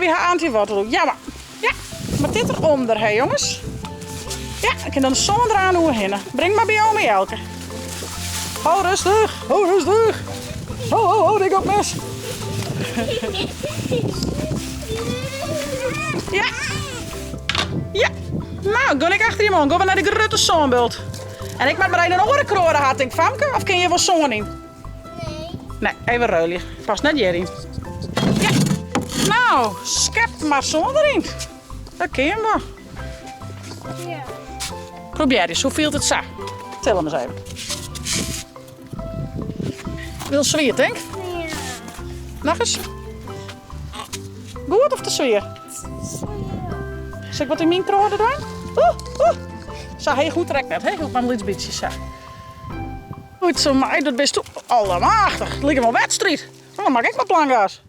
wy ha anty-wortel. Ja, mar. Ja, moat dit der ûnder, hè jonges? Ja, ik kin dan de sân der aan oerhinne. Bring mar by ome Jelke. Ho, rêstich, ho, rêstich. Ho, ho, ho, dit giet mis. Ja. Ja. Nou, gean ik achter jim oan. Gean we nei de grutte sânbult. En ik moat mar even in oare kroade ha, tink famke. Of kin hjir wol sân yn? Nee. Nee, even ruilje. Past net hjiryn. Ja. Nou, skep mar sân deryn. Dat kin wol. Ja. Probearje ris, hoe fielt it sa? Til him ris even. Hiel swier, tink? Ja. Noch ris? Goed of te swier? Swier. Sil ik wat yn myn kroade dwaan? Oeh, oeh. Sa heech hoecht er ek net, hè? Mar in lyts bytsje sa. Goed zo, mei, dat bist allemachtig. It liket wol in wedstriid. Dan maak ik mar plangas.